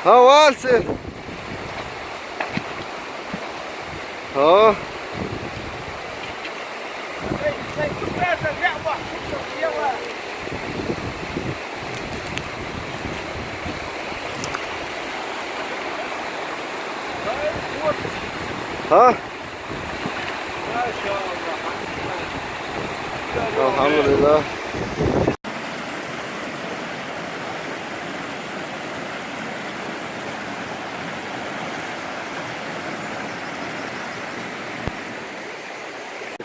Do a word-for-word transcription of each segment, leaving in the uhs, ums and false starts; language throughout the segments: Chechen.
Хьо валсир. Хьо. Хьо. Алхьамдулиллах.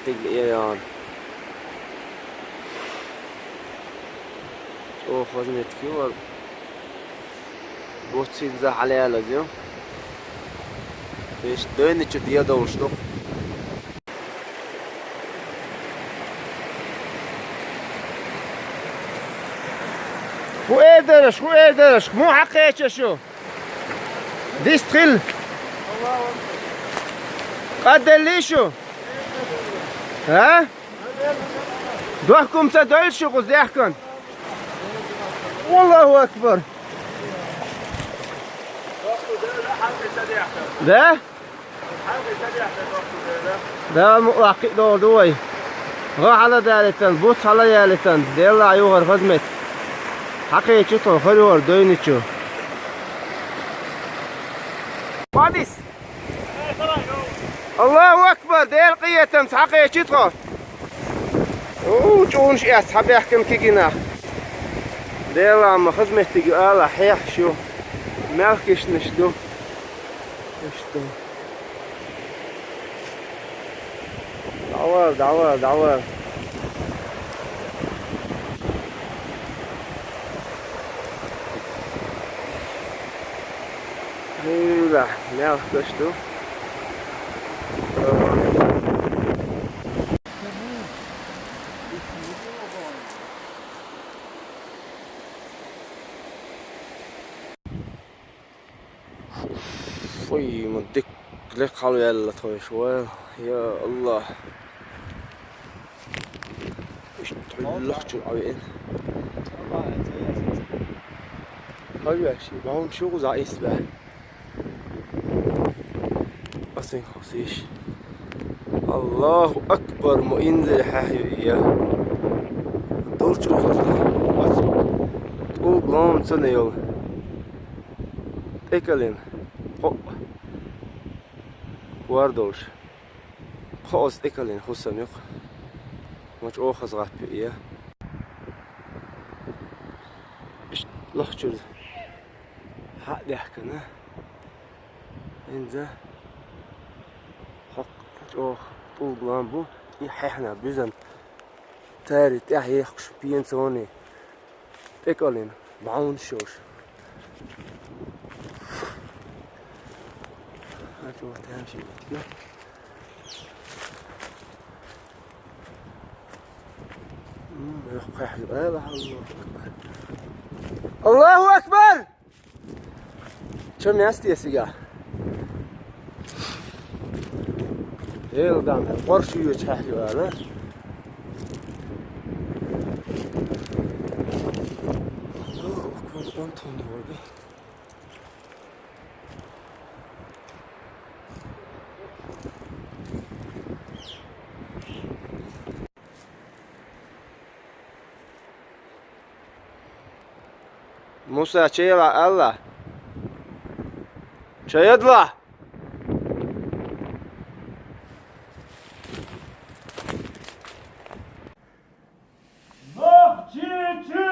Тиглиъян. О, хозметки вар. Буц хӀинца хьалаялаза ю. Вешта дойначу дедовлуш ду. ХӀу эр дараш, хӀу эр дараш, муха хьакхеча шу? Дистхил. Къадделли шу? А? Дохкум ца дойла шу кхуза дехкан? Аллаху акбар! Да? Да, мукълахкхи долу ду вай. ГӀо хьала далитан, буц хьала ялитан, делла югӀар хазмет. Хьакхечи тхо, хӀара югӀар дойначу. Падис! Аллаху акбар! Дела къиетамца хьакхечи тхо! У, чӀунаш эцна хьабаьхкина кегий нах. Дела ма хазметтиг ю ала хьехаш ю. Мелхкишнаш ду. Иштта. ДӀавар, дӀавар, дӀавар. Муьйлахь, мелхкаш ду. Фуй, ма дик лекха хьалаваьлла тхойша, вай, я Аллах. Иштта лахчур Ӏавеана. Хьавеш, баун шу гӀуза исбаь. Асин хосиш. Аллаху акбар, мо инзаре хьехьа ю я. Долчу хазна. Ац. ТӀулг лома ца не йолу. ТӀекалина. Кхоъ. Хор долуш. Кхоъ оцу тӀекалина хӀусам юкъа. Ма чӀогӀа хаза гӀап ю я. Иштта лохчуьра хьа а даьхкина. ХӀинца хӀокху чӀогӀа тӀулг лам бу, и хьехна буьзна. Тари тӀаьхьа ехкуш пенсионе тӀекалина, бӀаьвнаш йолуш. А чӀогӀа тамашийна. М, эх, кхехь ю, ала, Аллаху акбар! Аллаху акбар! Чо месте сига? Эл дам, къорш ю чхьаьхьа ю ала. Аллаху акбар, он тонна ваби. Муса, чу яла аьлла? Чу ядла? Нохчийчу!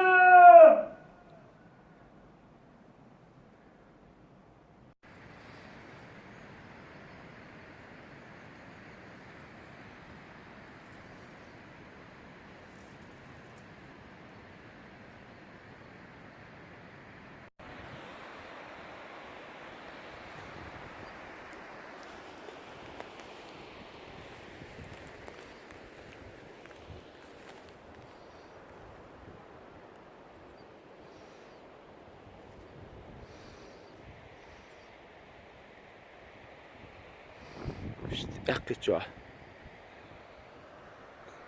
Эккхиччохь.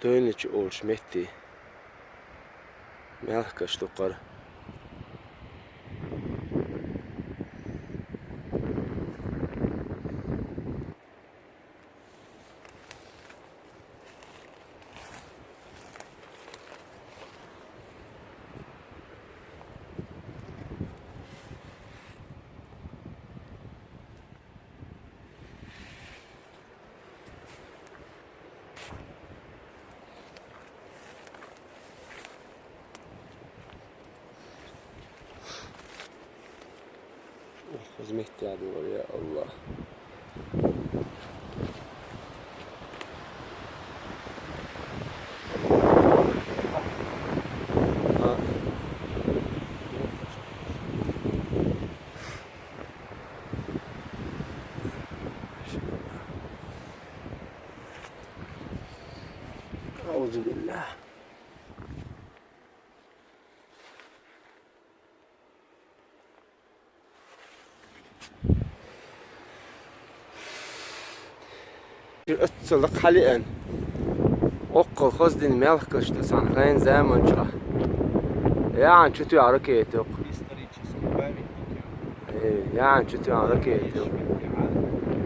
Дойначу олуш метте. Мелхкаш ду кхара. Меттиаду, я Аллах. أعوذ بالله. Оццул хьалиан. Оккхул хоздин мелхкаш да сан хайн заманча. Ян чу туя ракету. Исторический памятник. Э, ян чу туя ракету.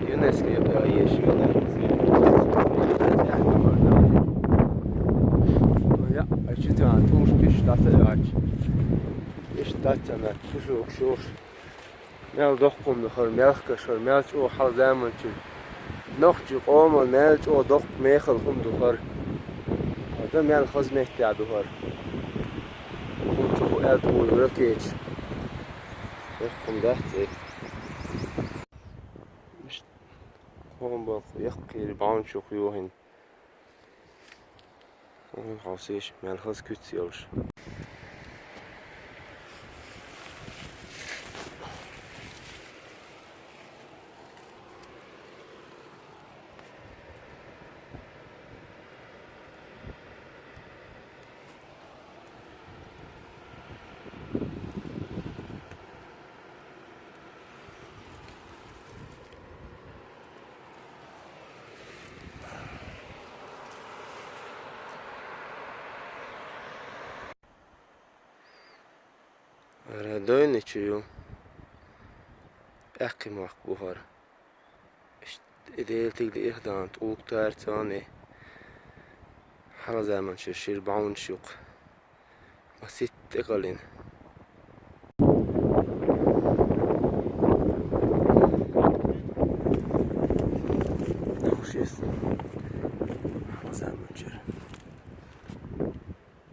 ЮНЕСКО я еш. Я, а чу туя туш пиш да се ач. Иш да цана туш шуш. Мел доккха хӀума ду хӀара, мелхкаш хӀара, мел чӀогӀа хьалха заманчуьра. Нохчийн къоман мел чӀогӀа доккха мехала хӀума ду хӀара. ХӀара мел хоза меттиг ду хӀара. ХӀума чу хӀу аьлла тӀура вира кеча. Доккха хӀума дац и. Иштта къоман балха яккхийра бӀаьвнаш юха йохийна. Хьовсийша, мел хаза куьц йолуш. Ара дойначу ю. Аьккхи мохк бу хӀара. Иштта и Дела тига диъ дан тӀулг тар цӀоне. Хьалха заманчуьра шира бӀаьвнаш юкъа. Ма ситта тӀекъалина. Хушес. Хьалха заманчуьра.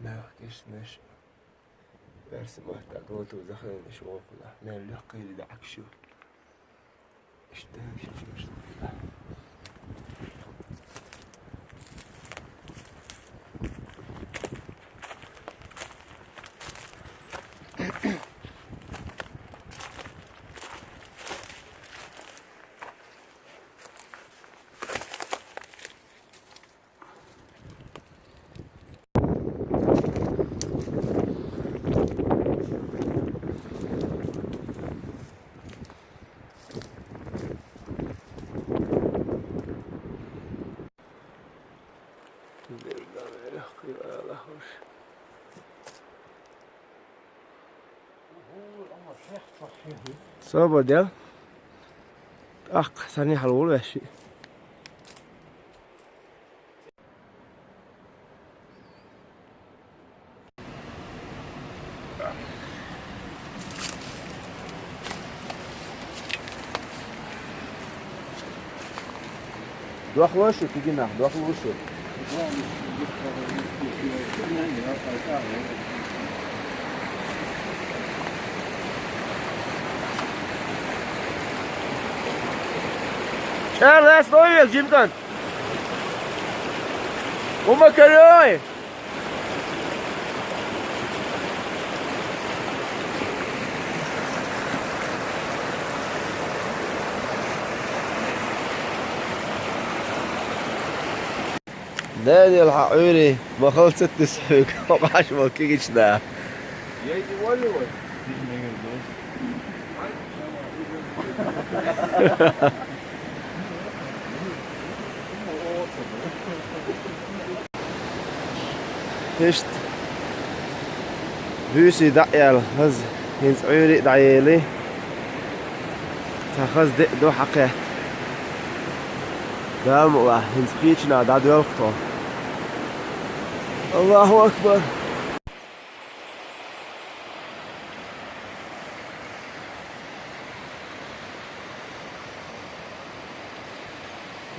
Мелхкаш наш. Берса маттахь гӀолту захаллаш воккхула. Мел лакхийла даьӀахкаш ю. Собар де. Ах, сани хьалвол ваьши. Дохлушу, кигинах, дохлушу. Чарлас, ловил, Джимкан. Ума корой! Дадел хьан Ӏуьйре, ма хала ца тесна хьоьга, хьо къаш вала кигична. Иштта буьйса дӀа а яьлла, хаза хӀинца Ӏуьйре а дӀаели, цхьа хаза де а ду хьакхетта. Дама а ваьхьа, хӀинца кхечанхьа дӀадоьлху тхо. Аллаху акбар!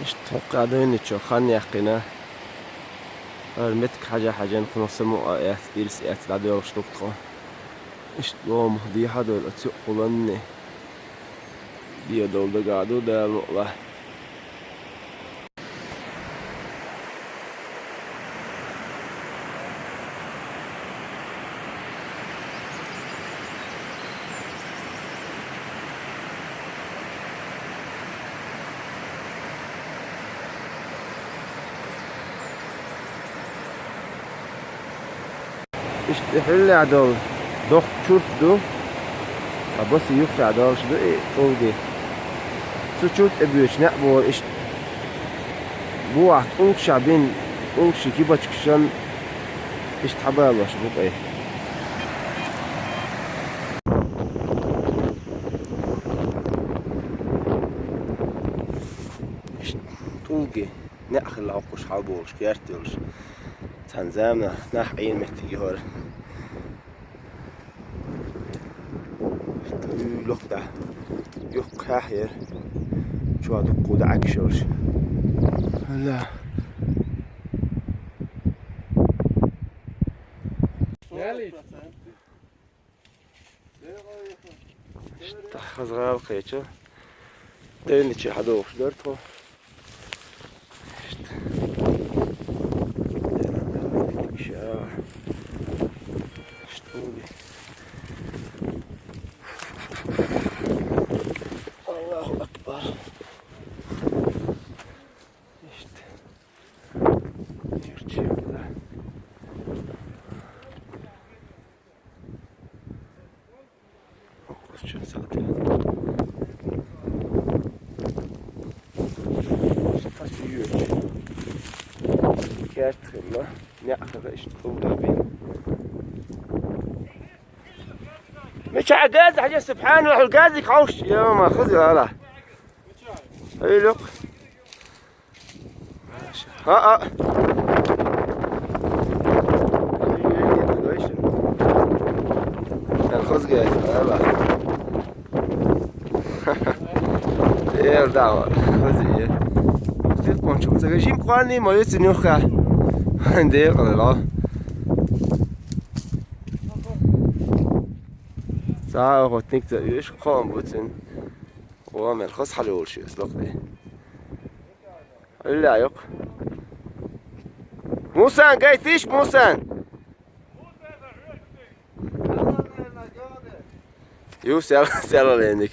Иштта хӀокху дойначо хан яьккхина. ХӀара меттиг хьажа-хьаьжна, кхунах самукъа а эцна, ирс а эцна дӀадоьлхуш ду тхо. Иштта лома дехьа а дойла оцу юкъахуланна. Е долда гаду Дала мукъла. Иштта хьуллехь долу доккха чурт ду, ткъа басе юххехь долуш ду и тӀулги. Цу чурт тӀе боьдуш некъ бора иштта. Бухахь тӀулгашахь бина, тӀулгашийн кибачкашан иштта хьабалош бу-кх и. Иштта тӀулги. Неа хилла хьокхуш хьалаболуш, керт йолуш. Цхьана заманахь нах Ӏийна меттиг ю хӀара. Уьйлакх тӀехь. Юххехь яра. Чохь дуккха дӀа Ӏаьгаш йолуш. Хьала. Иштта хаза гӀала кхеча, девнича хьадогӀуш дара тхо. Иштта. Иштта угги. Аллаху акбар. Иштта. Юрчи, да. Хьо кхузчун сагатина. Стачу йоьчу. Керт хилла. Неа хилла иштта хӀуллабе. Мичахь газа хьажа, субхьаналлахь, хьуьлла газик хьовш. Йома, хаза ала. Ай, лук. ХӀаъ. Эл хозгай, ала. Эл дава, хозгай. Тих кончу. Сага жим квани моё цинюха. Де, ала. Са охотник за иш ком буцин. О, мел хос хьалуьйш ю, слухай. Иллай юкъ. Мусан, гайтиш, Мусан! Ю, сел, сел леник.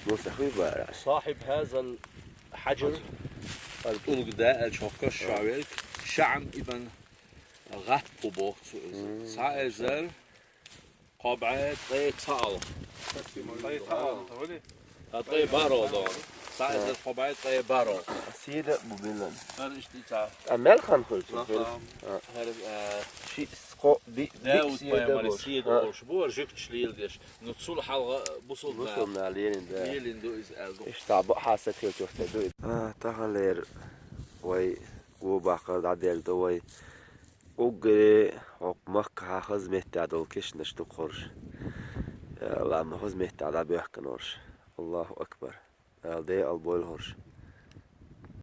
Муса хуй бара. صاحب هذا الحجر. Ал тӀулг да, ал чокка шавел. Шам ибн Гъат боху цо иза. Цхьа эзар кхо бӀе ткъе цхьаалгӀа. Ткъе цхьаалгӀа. Ткъе баро ду. Цхьа эзар кхо бӀе ткъе баро. Сийда бу билан. ХӀара иштта цхьа. А мел хан хуьлу цу хир? ХӀара, а, ши, кхо, би, Дауд пайхамаре сийда долуш бу, хӀара жуьгташ леладеш. Ну, цул хьалха бусулба наха лелийна, да. Лелийна ду иза аьлла ду. Иштта бу хьаса хир чохь ду. А, таханлера вай го баккхар дӀаделла ду вай. Уггаре хӀокху Маккахьа хаза меттехь долу кешнаш ду-кх хӀорш. Я АллахӀ, ма хаза меттехь дӀабоьхкина хӀорш. Аллаху акбар. Дала декъал бойла хӀорш.